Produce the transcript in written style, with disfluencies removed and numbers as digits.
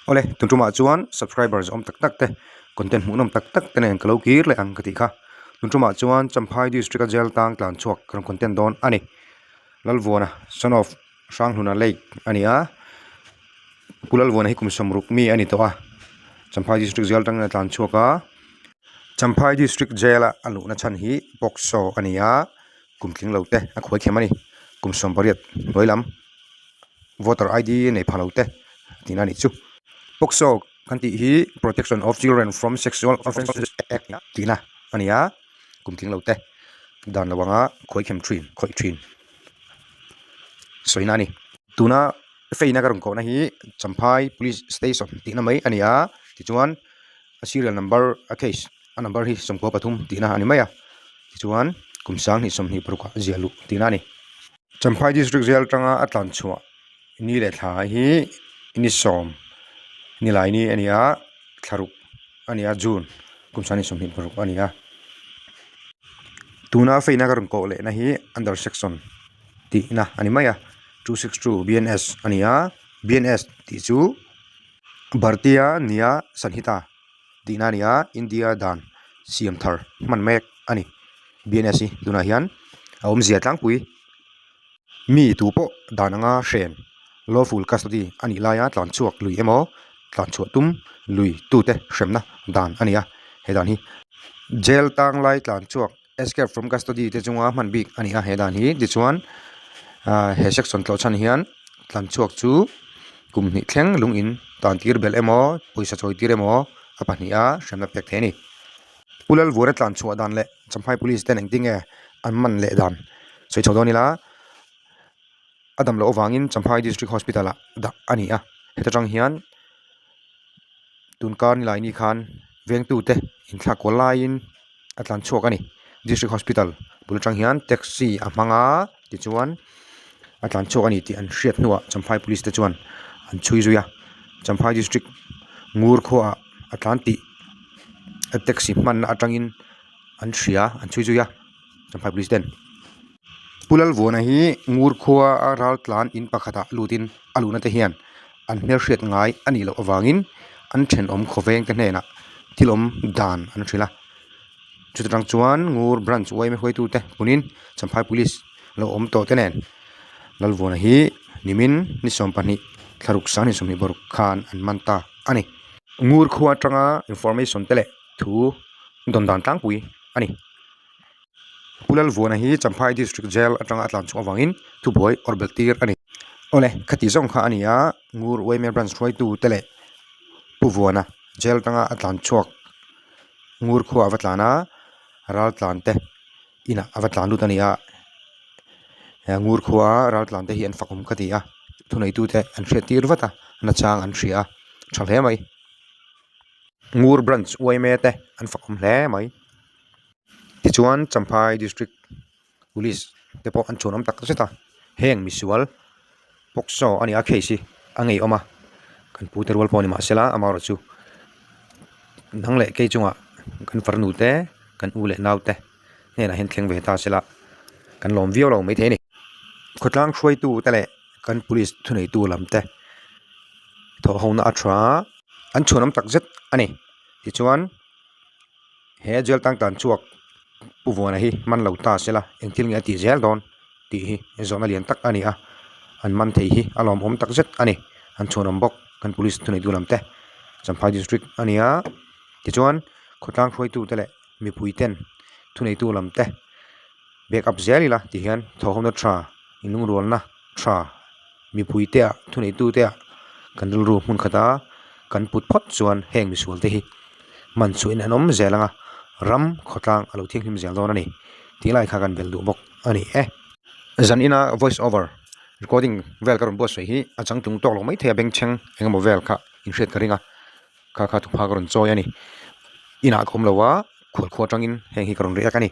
Awle, tun tumah chuan subscribers awm tak tak te, content hmuhnawm tak tak te nen ka lo kir leh ang ka tih kha. Tun tumah chuan Champhai District a jail tang tlan chhuak ka rawn content dawn a ni. Lalvuana, son of Hranghluna Lake a ni a, Pu Lalvuana hi kum sawmruk mi a ni tawh a, Champhai District Jail atangin a tlan chhuak a, Champhai District Jail a a luhna chhan hi POCSO a ni a, kum tling lo te a khuai thiam a ni, kum 80 hnuai lam voter ID nei pha lo te tihna a nih chu. POCSO kan tih hi Protection of Children from Sexual Offences Act tihna a ni a, kum tling lo te dan lo anga khuai khem thin khawih thin sawina a ni. Tuna feina ka rawn kohna hi Champhai Police Station tihna mai a ni a, tichuan a serial number a case a number hi 13 tihna a ni mai a, tichuan kum 2026 ah ziah luh tihna a ni. Champhai District Jail atanga a tlan chhuah ni leh thla hi ni sawm ni lai ni a ni a, thlaruk a ni a June kum 2026 a ni a. Tuna feina ka rawn kawh lehna hi under section tihna a ni mai a, 262 BNS a ni a, BNS tih chu Bhartiya Nya Sanhita tihna a ni a, India dan siam thar hman mek a ni. BNS hi tunah hian a awmzia tlangpui. Mi tu pawh dan anga hren lawful custody a nih laia tlan chhuak lui emaw tlan chhuah tum lui tute hremna dan a ni a, he dan hi jail tang lai tlan chhuak escape from custody te chunga hman bik a ni a, he dan hi tichuan ah he section tlawh chhan hian tlan chhuak chu kum hnih thleng lung in tan tir belh emaw pawisa chawi tir emaw a pahnih a hremna pek thei a ni. Pu Lalvuana tlan chhuah dan leh Champhai Police ten engtin nge an man leh dan sawi chho dawn ila a dam loh avangin Champhai District Hospital ah dah a ni a, heta tang hian tunkar nilai ni khan vengtute inthlak kual laiin a tlan chhuak a ni. District Hospital bul atang hian taxi a hmang a tichuan a tlan chhuak a ni tih an hriat hnuah Champhai Police te chuan an chhui zui a, Champhai District Ngur khuaah a tlan tih a taxi hmanna atangin an hria an chhui zui a Champhai police ten. Pu Lalvuana hi Ngur khua a ral tlan in pakhatah lutin a luhna te hian an hmelhriat ngai a nih loh avangin an thenawm khawveng te hnenah thil awm dan an hrilh a. Chuta tang chuan Ngur branch yma hruaitute punin Champhai police lo awm tawh te nen Lalvuana hi nimin ni 12 thlaruk 2026 khan an man ta a ni. Ngur khua atanga information te leh thu dawn dan tlangpui a ni. Pu Lalvuana hi Champhai District Jail atanga a tlan chhuah avangin thubuai awrh belh tir a ni. Awle, khati zawng kha a ni a, Ngur yma Branch hruaitu te leh Pu Vuana Jail atanga a tlan chhuak Ngur khua a va tlan a, ral tlan te inah a va tlan lut a ni a, Ngur khua ral tlan te hi an fak awm ka ti a, thuneitute an hriat tir vat a, nachang an hria a, tha hle mai. Ngur Branch yma te an fak awm hle mai. Tichuan Champhai District Police te pawh an chhuanawm tak zet a, heng misual POCSO a ni a case hi a ngeiawm a, kan pu te rual pawh a ni mahsela amaherawhchu nang leh kei chungah kan farnu te kan u leh nau te hnenah hian thleng ve ta sela kan lawm viau lo maithei a ni. Khawtlang hruaitu te leh kan police thuneitu lam te thawh ho na a tha an chhuanawm tak zet a ni tichuan he jail tang tan chhuak pu vuana hi man lo ta sela engthil nge a tih zel dawn tih hi zawhna lian tak a ni a an man thei hi a lawmawm tak zet a ni an chhuanawm bawk kan police thuneitu lam te Champhai district a ni a tichuan khawtlang hruaitu te leh mipui ten thuneitu lam te back up zel ila ti hian thawhhawmna tha inlungrualna tha mipui te ah thuneitu te ah kan rilru hmun khat a kan put phawt chuan heng misual te hi man chhuah in an awm zel ang a ram khawtlang a lo thianghlim zel dawn a ni tih lai kha kan bel duh bawk a ni e. Zan ina voice over recording vel ka rawn buatsaih hi a changtlung tawk lo maithei a bengchheng eng emaw vel kha inhriat ka ring a kha kha thupha ka rawn chawi a ni inah ka awm lo a khualkhua atangin heng hi ka rawn riak a ni.